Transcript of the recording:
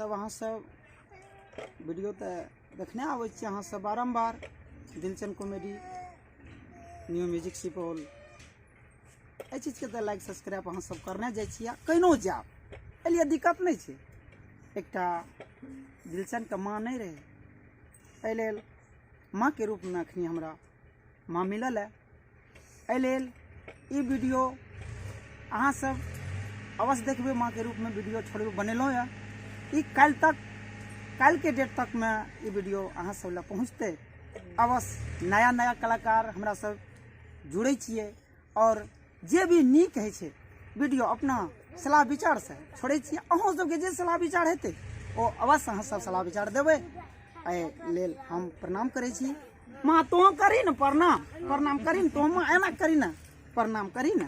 सब अहाँ सब वीडियो तऽ देखने आबै छी अहाँ सब बारम्बार। दिलचन कॉमेडी न्यू म्यूजिक सुपौल, एहि चीजके तऽ लाइक सब्सक्राइब अहाँ सब करने जाइ छी आ केनो जायब, एहि लिए दिक्कत नहि छै। एकटा दिलचनके माँ नहि रहै, एहि लेल माँके रूपमे अखनी हमरा माँ मिलल है। एहि लेल ई वीडियो अहाँ सब अवश्य देखबै। माँके रूपमे वीडियो छोड़बै बनेलहुँ यऽ, ई काल्हि तक, काल्हिके डेट तकमे ई वीडियो अहाँ सब लए पहुँचतै अवश्य। नया नया कलाकार हमरा सब जुड़ै छियै आओर जे भी नीक होइ छै वीडियो अपना सलाह विचारसँ छोड़ै छियै। अहूँ सबके जे सलाह विचार हेतै ओ अवश्य अहाँ सब सलाह विचार देबै। एहि लेल हम प्रणाम करै छी। माँ, तोँ करी ने प्रणाम, प्रणाम करी ने तोँ माँ, एना करी ने, प्रणाम करी ने।